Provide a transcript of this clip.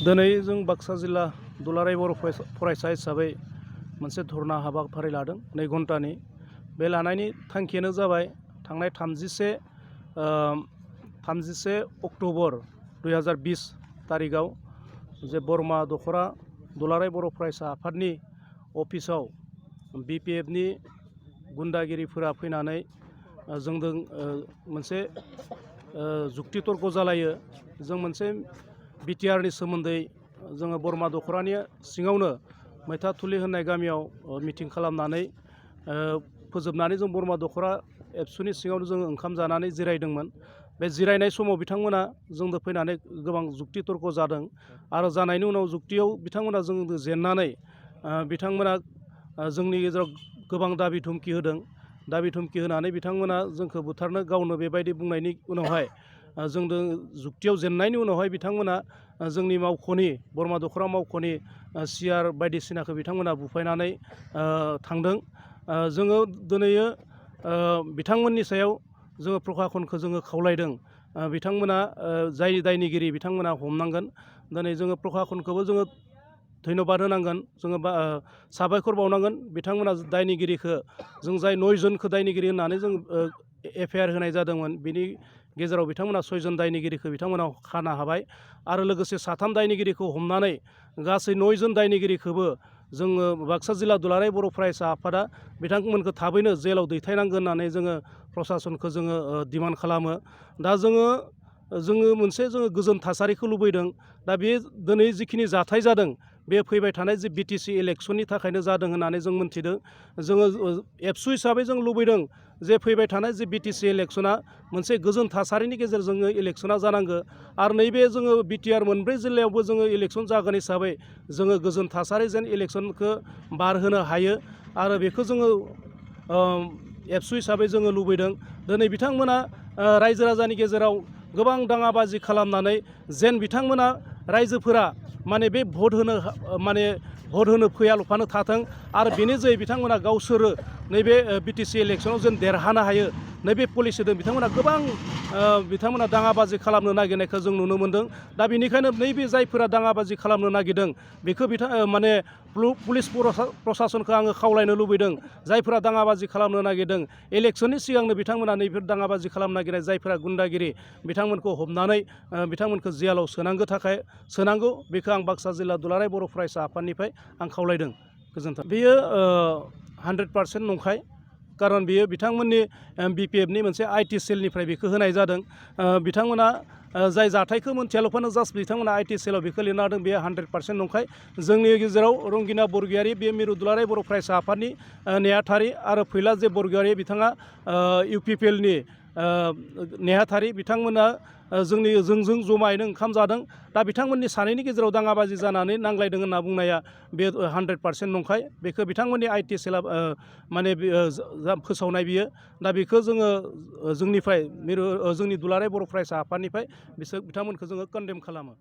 दिनै जों बाक्सा जिल्ला दुलाराय बर' फरायसा हिसाबै मोनसे धरना हाबाफारि लादों 2 घन्टानि। बे लानायनि थांखियानो जाबाय थांनाय 31 अक्ट'बर 2020 तारिखआव जे बरमा दख'रा दुलाराय बर' फरायसा आफादनि अफिसाव BPFनि गुन्दागिरिफोरा फैनानै जोंजों मोनसे जुक्ति तर्क जालायो। जों मोनसे BTRनि सोमोन्दै जोङो बरमा दख'रानि सिङावनो मैथाथुलि होननाय गामियाव मिटिं खालामनानै फोजोबनानै जों बरमा दख'रा एबसुनि सिङावनो जोङो ओंखाम जानानै जिरायदोंमोन। बे जिरायनाय समाव बिथांमोना जोंजों फैनानै गोबां जुक्ति तर्क जादों आरो जानायनि उनाव जुक्तियाव बिथांमोना जोंजों जेननानै बिथांमोना जोंनि गेजेराव गोबां दाबि धुमखि होदों। दाबि धुमखि होनानै बिथांमोना जोंखौ बुथारनो गावनो बेबायदि बुंनायनि उनावहाय जोंजों जुक्तियाव जेननायनि उनावहाय बिथांमोना जोंनि मावख'नि बरमा दख'रा मावख'नि सियार बायदिसिनाखौ बिथांमोना बुफायनानै थांदों। जोङो दिनै बिथांमोननि सायाव जोङो प्रखाखनखौ जोङो खावलायदों। बिथांमोना जाय दायनिगिरि बिथांमोना हमनांगोन। दिनै जोङो प्रखाखनखौबो जोङो धन्यबाद होनांगोन, जोङो साबायखर बावनांगोन। बिथांमोना दायनिगिरिखौ जों जाय 9 जनखौ दायनिगिरि होननानै जों FIR होनाय जादोंमोन, बिनि गेजेराव बिथांमोना 6 जन दायनिगिरिखौ बिथांमोना खानो हाबाय आरो लोगोसे 3 दायनिगिरिखौ हमनानै गासै 9 जन दायनिगिरिखौबो जोङो बाक्सा जिल्ला दुलाराय बर' फरायसा आफादा बिथांमोनखौ थाबैनो जेलाव दैथायनांगोन होननानै जोङो प्रसासनखौ जोङो डिमान्ड खालामो। दा जोङो मोनसे गोजोन थासारिखौ लुबैदों। दा बे दिनै जिखिनि जाथाय जादों बे फैबाय थानाय जे BTC इलेक्सननि थाखायनो जादों होननानै जों मोन्थिदों। जोङो एबसु हिसाबै जों लुबैदों जे फैबाय थानाय जे BTC इलेक्सना मोनसे गोजोन थासारिनि गेजेरजों इलेक्सना जानांगौ आरो नैबे जोङो BTR मोनब्रै जिल्लायावबो जोङो इलेक्सन जागोन हिसाबै जोङो गोजोन थासारि जेन इलेक्सनखौ बारहोनो हायो आरो बेखौ जोङो एबसु हिसाबै जोङो लुबैदों। दिनै बिथांमोना रायजो राजानि गेजेराव गोबां दाङाबाजि खालामनानै जेन बिथांमोना रायजोफोरा बे भट होनो फैयाल'फानो थाथों आरो बेनि जै बिथांमोना गावसोरो नैबे BTC इलेक्सनाव जेन देरहानो हायो नैबे पलिसिजों बिथांमोना दाङाबाजि खालामनो नागिरनायखौ जों नुनो मोन्दों। दा बेनिखायनो नैबे जायफोरा दाङाबाजि खालामनो नागिरदों बेखौ पुलिस प्रसासनखौ आङो खावलायनो लुबैदों। जायफोरा दाङाबाजि खालामनो नागिरदों इलेक्सननि सिगांनो बिथांमोना नैफोर दाङाबाजि खालामनो नागिरनाय जायफोरा गुन्दागिरि बिथांमोनखौ हमनानै बिथांमोनखौ जेलाव सोनांगौ बेखौ आं बाक्सा जिल्ला दुलाराय बर' फरायसा आफादनिफ्राय आं खावलायदों। गोजोन्थों। बेयो 100% नंखाय। खारन बेयो बिथांमोननि BPFनि मोनसे IT सेलनिफ्राय बेखौ होनाय जादों। बिथांमोना जाय जाथायखौ मोनथियाल'फानो जास्ट बिथांमोना IT सेलाव बेखौ लिरना होदों, बे 100% नंखाय। जोंनि गेजेराव रंगिना बरगयारी बे मिरु दुलाराय बर' फरायसा आफादनि नेहाथारि आरो फैला जे बरगयारी बिथाङा UPPLनि नेहाथारि, बिथांमोना जोंजों जमायैनो ओंखाम जादों। दा बिथांमोननि सानैनि गेजेराव दाङाबाजि जानानै नांलायदों होनना बुंनाया बे 100% नंखाय। बेखौ बिथांमोननि IT सेला फोसावनाय बियो। दा बेखौ जोङो जोंनि दुलाराय बर' फरायसा आफादनिफ्राय बिथांमोनखौ जोङो कन्डेम खालामो।